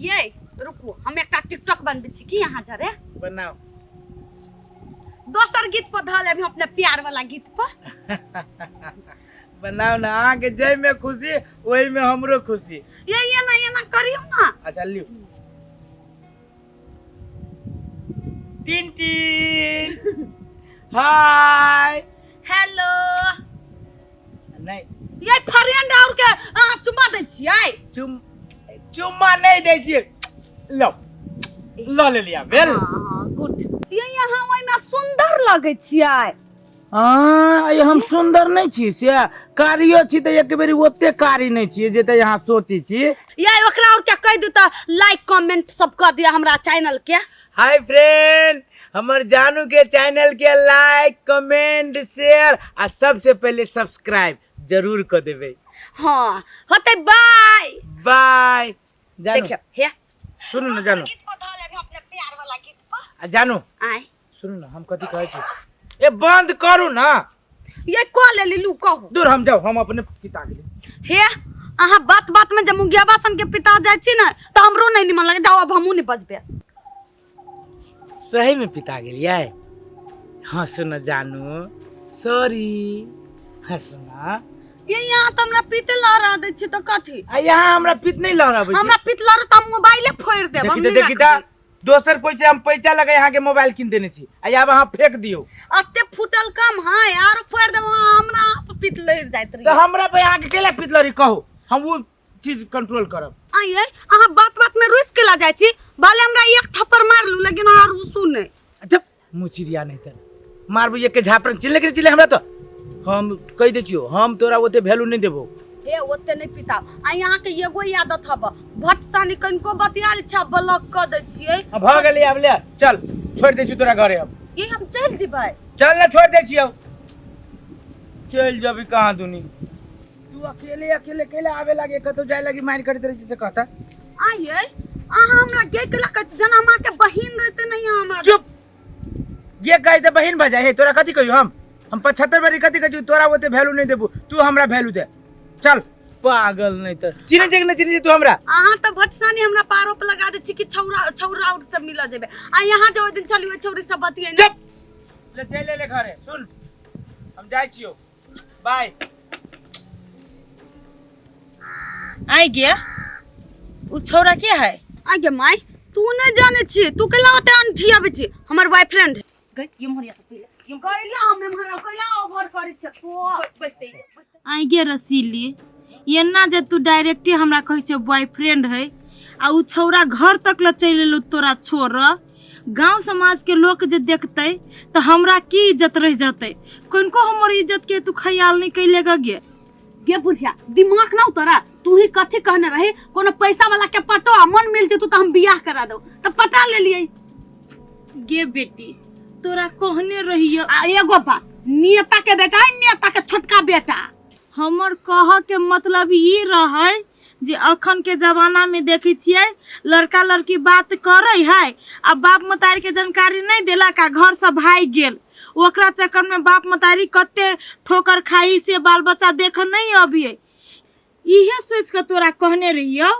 ये रुकू, हम एकटा टिकटॉक बनबै छी की अहाँ जरे बनाओ। दोसर गीत पर धऽ लेब हम, अपने प्यार वाला गीत पर। बनाओ ना, अहाँके जाहिमे खुशी ओहिमे हमरो खुशी। ये एना एना करियौ ना। अच्छा लियौ। टीन टीन, हाय, हेलो। नहीं। ये फ्रेंड और के अहाँ चुमा दै छियै? चुम्मा नहीं दै छियै, लो ल ले लिया भेल। हाँ, गुड। ये यहाँ ओहिमे सुंदर लगै छियै। हाँ, ये हम सुंदर नहीं छी से कारियो छी तऽ एक बेरी ओते कारी नहीं छियै जे तऽ यहाँ सोची छी। ये ओकरा और क्या कहि दू तऽ लाइक कमेंट सब कऽ दिअ हमरा चैनल के। हाय फ्रेंड, हमर जानू के चैनल के लाइक कमेंट शेयर आ सबसे पहले सब्सक्राइब जरूर कर देबै। हाँ होते, बाय बाय जानू। देखियौ हे। सुनू ने जानू। गीत पर धऽ लेब अपने प्यार वाला गीत पर। आ जानू। आय। सुनू ने, हम कथी कहै छी, ए बंद करू ना। ये कह लेली, लू कहू। दूर हम जाउ, हम अपने पिता गेली। हे अहाँ बात बात में जे मुगियाबा सन के पिता जाइ छी ने तऽ हमरो नहि निमन लगे। जाउ, अब हमहूँ नहि बजबै। सही में पिता गेलियै। हाँ सुन जानू, सॉरी। हाँ सुना। ये यहाँ तऽ हमरा पिते लहरा दै छी तऽ कथी? आ यहाँ हमरा पित नहीं लहराबै छै। हमरा पित लहरा तऽ हम मोबाइले फोड़ि देब। हम देखी तऽ नहि देखी तऽ राखबै। दोसर कोई से हम पैसा लगे यहाँ के मोबाइल किन देने छी आ आब अहाँ फेंक दियौ। अते फूटल कम है, आरो फोड़ि देब हमरा आप पित लहर जाइत रही। तऽ हमरा पे अहाँ के केला पित लहरी कहू, हम वो चीज कंट्रोल करब। आइए अहाँ बात बात में रुस केला जाइ छी, भले हमरा एक थप्पड़ मारलू लेकिन अहाँ रुसू नहीं। अच्छा मुचिरिया नहीं तर मारबू एक के झापड़ चिल्ले के चिल्ले हमरा तो हम कहि दै छियौ, हम तोरा ओते वैल्यू नहीं देबो। हे ओते नहीं पिताब। आ यहाँ के एगो आदत हब, भट सानी कनिको बतियाल छा ब्लॉक क दै छियै। हाँ, भऽ गेलै, आब ले चल, छोड़ि दै छियौ तोरा घरे अब। ये हम चलि जेबै। चल ना, छोड़ि दै छियौ, चलि जेबी कहाँ दुनी। तू अकेले अकेले कैला आवे लागे, कतौ जाय लागी मारि करैत रहै छी से कहता। आइए अहाँ हमरा गे केला कहै छी, जेना हमरा के बहिन रहते नहीं हमरा। चुप, जे कहै तऽ बहिन भऽ जाइ हे। तोरा कथी कहियौ हम 75 बारी कथी कहै छियौ, तोरा ओते वैल्यू नहि देबू, तू हमरा वैल्यू दे। चल पागल, नहीं तऽ चिन्है छै कि नहि चिन्है छै तू हमरा? अहाँ तऽ भटसानी हमरा पर आरोप लगा दै छी कि छौरा छौरा और सब मिल जेबै, आ यहाँ जे ओहि दिन चली ओहि छौरी सब बतियै ने। चुप, ले चलि ले घरे। सुन, हम जाइ छियौ, बाय। आई गे, उ छौरा के है? आ गे माय, तू नहीं जाने छी, तू कैला ओते अनठी आबै छी? हमर बॉयफ्रेंड। गई ये मोहरिया सब पी ले। कैला हम हमरा कैला ओवर करै छै तो? आई गे रसीली, एना जे तू डायरेक्टे हमरा कहै छै बॉयफ्रेंड है आ उ छौरा घर तक ल चलि एलौ तोरा छोड़, गांव समाज के लोक जे देखतै तऽ हमरा की इज्जत रहि जतै? कनिको हमर इज्जत के तू ख्याल नहीं कैले गे। गे बुढ़िया, दिमाग ना उतरा। तू ही कथी कहने रही, कोनो पैसा वाला के पटो आ मन मिल जेतू तऽ हम बियाह करा दो, तऽ पटा लेलियै। गे बेटी, तोरा कहने रहियो। आ एगो बात, नेता के बेटा है, नेता के छोटका बेटा। हमर कहऽ के मतलब ई रहै जे अखन के जमाना में देखै छियै लड़का लड़की बात करै है आ बाप मतारी के जानकारी नहीं देलक आ घर से भागि गेल, ओकरा चक्कर में बाप मतारी कते ठोकर खाई से बाल बच्चा देख नहीं अबियै। इहे सोच के तोरा कहने रहियौ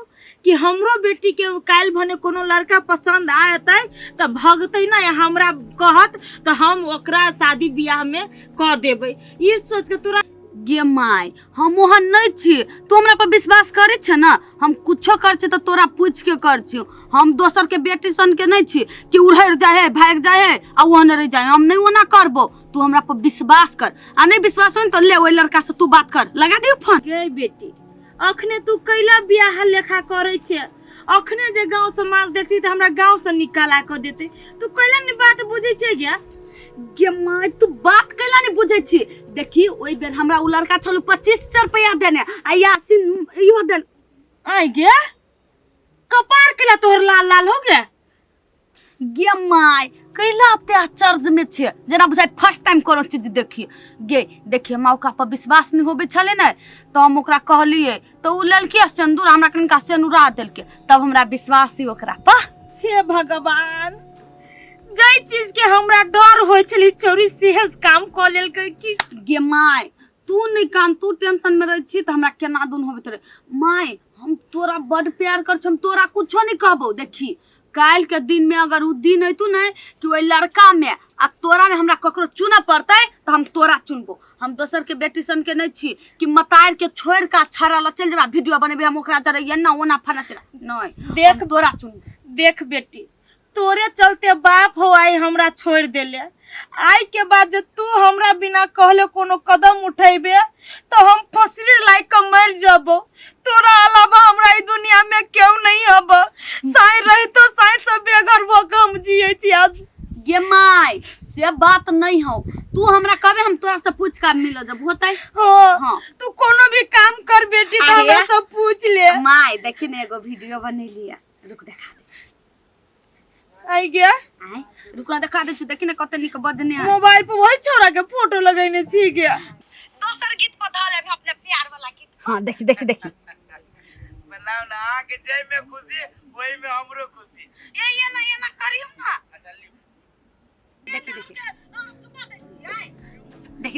कि हमरो बेटी के काल्हि भने कोनो लड़का पसंद आयतै तऽ भगतै ना, हमरा कहत तऽ हम ओकरा शादी बियाह में कऽ देबै, ई सोच के तोरा। गे my, हम ओहन नहीं छी, तू हमरा पर विश्वास करे छे ना? हम कुछो कर छी तऽ तोरा पूछ के कर छी। हम दोसर के बेटी सन के नहीं छी कि उड़ैर जाए है, भागि जाए है आ ओहन रह जाए। हम नहीं ओना करबो, तू हमरा पर विश्वास कर। आ नहीं विश्वास हो तो ले ओहि लड़का से तू बात कर, लगा दियो फोन। गे बेटी, अखने तू कैला बियाह लेखा करे छे? अखने जे गांव समाज देखती तऽ हमरा गांव से निकाला कऽ देते। तू कैला नहीं बात बुझै छे गे? गे my, तू बात कैला नहीं बुझै छी? देखी, ओहि बेर हमरा उ लड़का छलू 2500 रुपया देने आ यासिन इहो देल। आइ गे, कपार कैला तोहर लाल लाल हो गया? गे my, कैला एते आश्चर्य में छे, जेना बुझाइ फर्स्ट टाइम कोनो चीज देखी। गे देखिए, हमरा ओकरा पर विश्वास नहीं होबे छले ने, तऽ हम ओकरा कहलिए तऽ उ लेलकै सिन्दूर, हमरा कनिका सिन्दूरा देलकै, तब हमरा विश्वास ही ओकरा पर। हे भगवान, जाहि चीज के हमरा डर होइ छली चोरी सेहे काम कऽ लेलकै की? गे my, तू नहीं काम, तू टेंशन में रहै छी तऽ हमरा केना दुन होबैत रहे। My, हम तोरा बड प्यार कर हम तोरा कुछो नहीं कहबो। देखी काल्हि के दिन में अगर उ दिन अयतू नहीं कि ओहि लड़का में आ तोरा में हमरा ककरो चुनऽ पड़तै तऽ हम तोरा चुनबो। हम दोसर के बेटी सन के नहीं छी कि मतार के छोड़ के छाड़ा ला चल जेबा वीडियो बनेबे हम ओकरा जरे एना ओना फना चला नहीं। देख हम तोरा चुनबो। देख बेटी, तोरे चलते बाप हो आई हमरा छोड़ देले। आई के बाद जे तू हमरा बिना कहले कोनो कदम उठेबे तो हम फसरी लाइक के मर जबो। तोरा अलावा हमरा ई दुनिया में केहू नहीं हब। साई रही तो साई से बेघर भ के हम जिए छी आज। गे माय से बात नहीं हो, तू हमरा कहबे हम तोरा से पूछ के मिलो जब होतै। हो हाँ। तू कोनो भी काम कर बेटी तो अरे। हमरा से पूछ ले। माय देखी ने एगो वीडियो बनेलिया, रुक देखा दे छी। आई गया? आय रुक ना देखा दे छी, देखी ने कते नीक बजने आय। मोबाइल पर वही छोरा के फोटो लगैने छी गया। दोसर गीत पर धऽ लेब अपने प्यार वाला गीत। हाँ देखी देखी देखी। बनाओ ना अहाँ के जय में खुशी वही में हमरो खुशी। ये ये ना ये ना करियो ना। अच्छा लियो। देखी देखी देखी।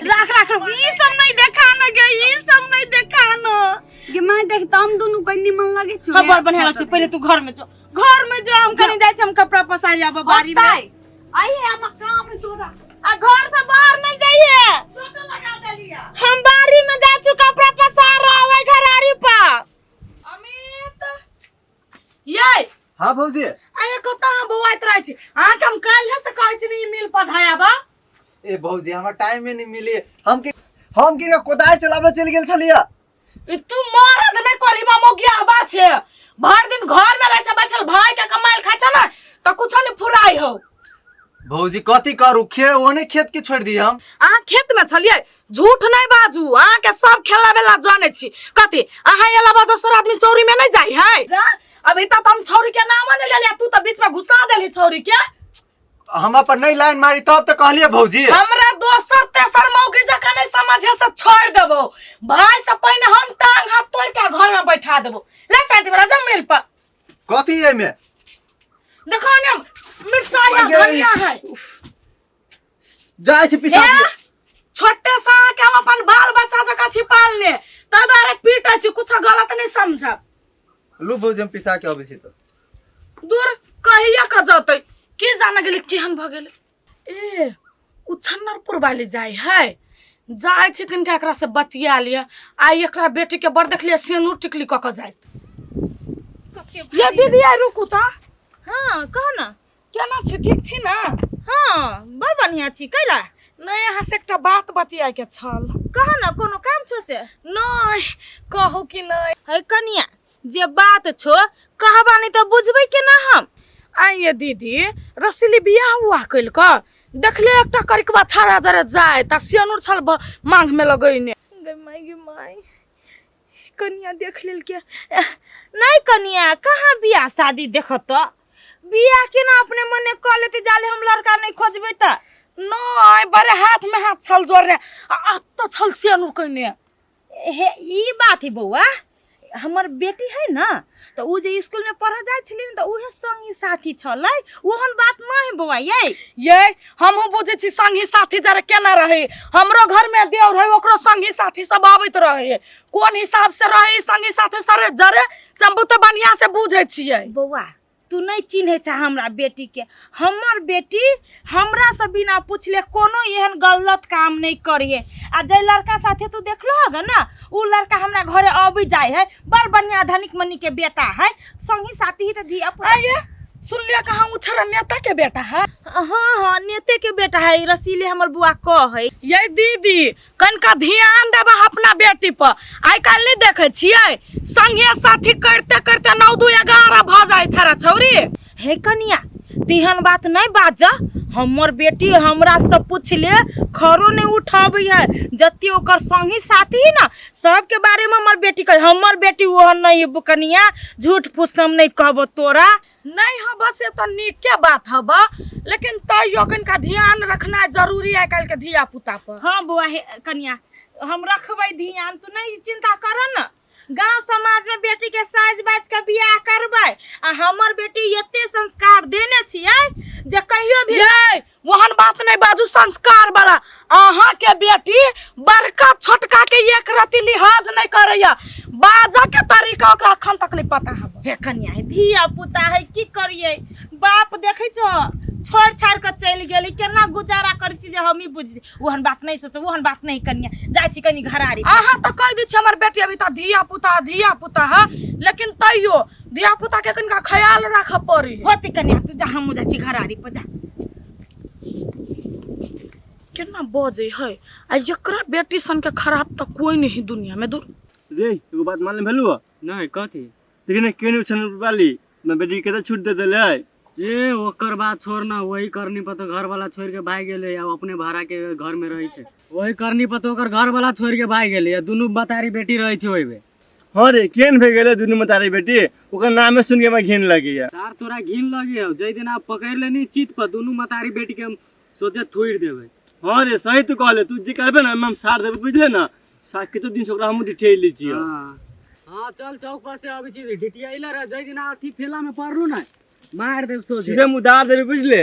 राख राख राख, ई सब नहीं देखा न गे, ई सब नहीं देखा न गे माय देख त हम दुनू कनी निमन लगे छौ। हाँ, बड़ बढ़िया लगै छै। पहिले तू घर में जो, घर में जो, हम कनी जाइ छी, हम कपड़ा पसारि आब बारी में। होतै। आइए हम काम है तोरा। आ घर से बाहर नहीं जाइए। टोटो लगा देलिया। हम बारी में जा छु कपड़ा पसार रहा घरारी पर। अमित ये हाँ भौजी। अरे कतऽ अहाँ बौआइत रहै छी? अहाँके हम काल्हि से कहै छी ने ई मिल पर धयाबा। ए भौजी हमरा टाइम में नहीं मिली, हम के कोदार चलाबे चल गेल छलिया। ई तू मरद नहि करही मौगिया हबा छे, भर दिन घर में रहै छै बैठल, भाई के कमाइल खाइ छै ने तऽ कुछो नहि फुराइ हौ। भौजी कथी करू, खे ओने खेत के छोड़ दी हम। अहाँ खेत में छलियै? झूठ नहीं बाजू, अहाँ के सब खेला बेला जाने छी। कथी अहाँ अलावा दोसर आदमी चौरी में नहीं जाई है? जा अभी तक हम छौरी के नाम नहीं लेलियै, तू तऽ बीच में घुसा देली छौरी के। हम अपन नहीं लाइन मारी तब तो कहलिए भौजी। हमरा दोसर तेसर मौगी जकाँ नहीं समझे से छोड़ देबो, भाई से पहिने हम टांग हाथ तोड़ के घर में बैठा देबो। ले टाटी वाला जा मिल पर। कथी एमे? देखो ने मिर्चाई आ अगे। धनिया है। जाइ छी पिसा ए, दिअ। छोटे सा के हम अपन बाल बच्चा जकाँ छिपाल ने तै दुआरे पीटे छी, कुछ गलत नहीं समझब। लू भौजी हम पिसा के अबै छी तऽ। दूर कहिया के जतै की जाने गेलै केहन भऽ गेलै। ए उ छन्नरपुर वाली जाइ है, जाइ छै कनिका एकरा से बतिया लिअ। आइ एकरा बेटी के बड़ देखलियै सेनुर टिकली कऽ के जाइत। ये दीदी आइ रुकू तऽ। हाँ कह ना। केना छी, ठीक छी ना? हाँ बड़ बढ़िया छी। कैला? नहीं अहाँ से एकटा बात बतियाके छल। कह ना, कोनो काम छो से? नहीं कहू कि नहीं। है कनिया जे बात छो कहबा नहीं तो बुझबै केना हम? आइए दीदी रसीली बियाह हुआ कइल क देखले एकटा करिकवा छाड़ा जरे जाय त सियानुर छल मांग में लगैने। गे माय गे माय, कनिया देख लेल के नहीं। कनिया कहाँ बियाह शादी देखत, बियाह केना अपने मने क लेते जाले हम लड़का नहीं खोजबे त। नहीं बड़े हाथ में हाथ छल जोड़ने आ अत छल सियानुर कइने। हे ई बात है बौआ, हमर बेटी है ना तो उ जे स्कूल में पढ़ जाय छली न, त उहे संगी साथी छलै, ओहन बात न है बौआ। ये ये हमहूँ बुझै छी संगी साथी जरा केना रहे, हमरो घर में देव रहे ओकरो संगी साथी सब आबैत रहे, कोन हिसाब से रहे संगी साथी सरे जरे से हम बहुते बढ़िया से बुझै छियै। बौआ तू नहीं चिन्है छा हमरा बेटी के, हमर बेटी हमरा से बिना पूछले कोनो एहन गलत काम नहीं करिए। आ जे लड़का साथे तू देखलो होगा ना उ लड़का हमरा घरे अबी जाए है, बड़ बढ़िया धनिक मनी के बेटा है, संगी साथी ही तो धिया पुता। आइए सुन लिया कहाँ उ छरा नेता के बेटा है? हाँ हाँ नेते के बेटा है, रसीले हमर बुआ कह है। ये दीदी कनिका ध्यान देबा अपना बेटी पर, आइ काल्हि नहीं देखे छियै संगे साथी करते करते 9 2 11 भऽ जाइ छरा छौरी। हे कनिया तेहन बात नहीं बाज, हमर बेटी हमरा से पूछले खरो नहीं उठाबै है, जते ओकर संगी साथी है ना सबके बारे में हमर बेटी कह, हमर बेटी ओहन नहीं है कनिया, झूठ फूस हम नहीं कहबो तोरा। नहीं हब से तो नीके बात हब, लेकिन तैयो कनिका ध्यान रखना जरूरी है काल्हि के धिया पुता पर। हाँ बौआ हे कनिया हम रखबै ध्यान, तू नहीं चिंता कर न। गांव समाज में बेटी के साज बाज के बियाह करबै आ हमर बेटी एते संस्कार देने छियै जे कहियो भी ये ओहन बात नहीं बाजू संस्कार वाला। अहाँ के बेटी बड़का छोटका के एक रति लिहाज नहीं करैया, बाजा के तरीका ओकरा अखन तक नहीं पता है। हे कनिया, हे धिया पुता है की करिए, बाप देखै छो छोड़ छाड़ के चलि गेली, केना गुजारा करै छी जे हमही बुझ। ओहन बात नहीं सोचो, ओहन बात नहीं कनिया, जाइ छी कनी घरारी। अहाँ तो कह दै छी हमर बेटी अभी तक धिया पुता धिया पुता है, लेकिन तैयो धिया पुता के कनिका ख्याल राखऽ पड़ी। होती कनिया, तू जा, हमहूँ जाइ छी घरारी पर जा। केना बजै है आ एकरा बेटी सन के खराब तऽ कोई नहीं दुनिया में दूर। रे एगो बात मालूम भेलू? नहीं, कथी? लेकिन केने छन वाली मैं बेटी के छूट दे देले। ए ओकर बात छोड़ ना, वही करनी पर तो घर वाला छोड़ के भाग गेलै आ अपने भाड़ा के घर में रहै छै। वही करनी पर तो ओकर घर वाला छोड़ के भाग गेलै आ दुनू बतारी बेटी रहै छै ओहिमे। हाँ रे, केहन भे गेलै दुनू मतारी बेटी, ओकर नामे सुन के हमरा घिन लगैया। सार तोरा घिन लगे हौ, जै दिन आप पकड़ लेनी चित पर दुनू मतारी बेटी के हम सोचे थोड़ि देबै। हाँ रे, सही तू कहले, तू जे करबे ना हम सार देबै, बुझले ना? सार कते दिन से ओकरा हमहूँ डिठेली लै छियै। हाँ हाँ, चल चौक पर से अबै छी, डिटियाइले रह, जै दिन अथी फेला में पड़लू ना मारि देब सोझे। सीधे मुदार देबै, बुझले?